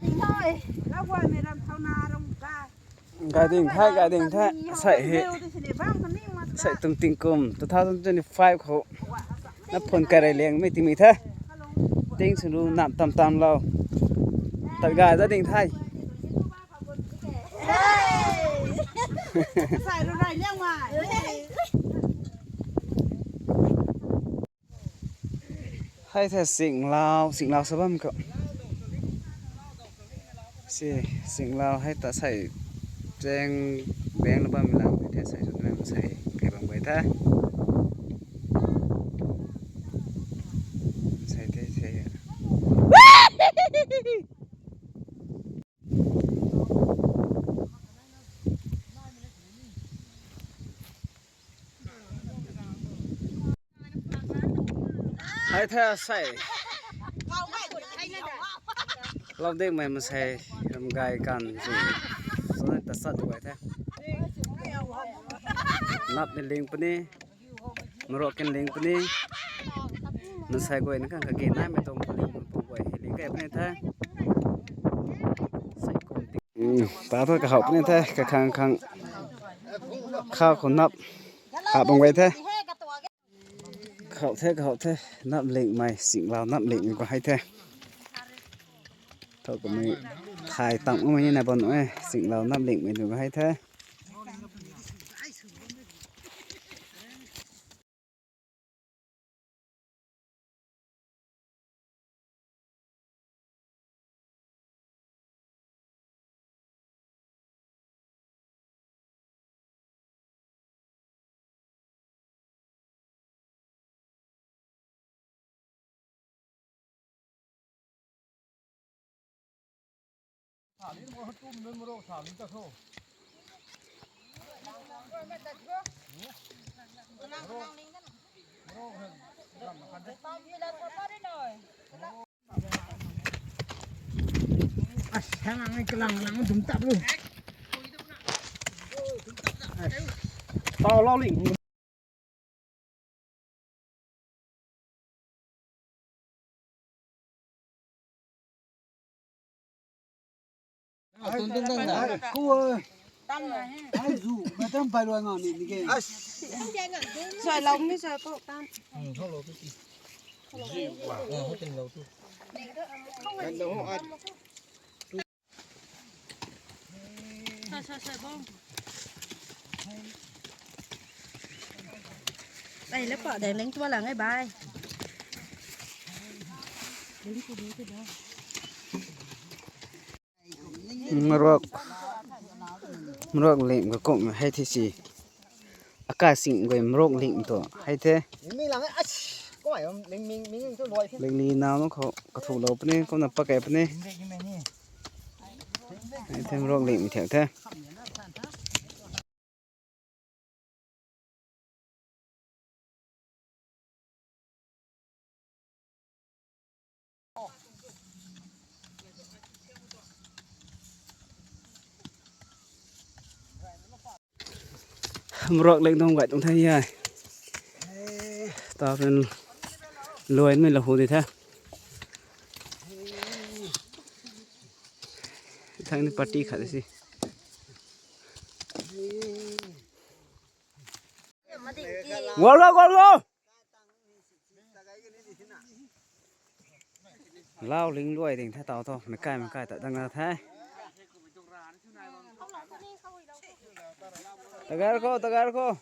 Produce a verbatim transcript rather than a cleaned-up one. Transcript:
Gai ding the, gai ding the. Sei hei, sei tum tingkum two thousand twenty-five khou na phun kai rey liangmei tingmei the. Ting sunu nam tam tam lou. Tat gai da ding the. Hei the singlau, singlau sa bam khou. Si, singlau hei ta sei cheng beng la bam lam the, sei sw lam sei kai bam gai the. Sei the, sei. Hei the sei. Lau dikmei masei ram gay kan zu. Suna ta sat guay the. Nap ni ling puni. Morok kin ling puni. Masei guay na khang kagi naimei tuang puni. Pu guay hei ling key puni the. Sei kum ti. Hmm, ta thu kahou puni the, kakhang khang. Khou khou nap. Kha bang guay the. Khou the, khou the, nap lingmei, singlau nap lingmei khou hei the. Thou kumei thay tang umei ni na bam e, singlau nap lingmei tu khou hei the. Asang ang kalang lang dum tap lu. Tau lau ling. Ai, ai, ku, ai. Ai, zu, madam pai luai ngau ni, ni ke. Soi lau ni soi po tam. Ai, le pa deng leng tua lang ai bai. Morok, morok lim ka kum hei the si. Akai sing guay morok lim tu hei the. Ming lang ai, ko ai, ming, ming, ming tu loi the. Ling li nau no khou kathu lou puni, kumna pakei puni. Hei the morok lim thiak the. Morok leng dong gay tuang the ai. Ta pen luaimei la hu di the. Thang ni party khat si. Gol go, gol go. Lau ling luai ding the tau thu, mei kai, mei kai ta dang na the. Tagar ko, tagar ko.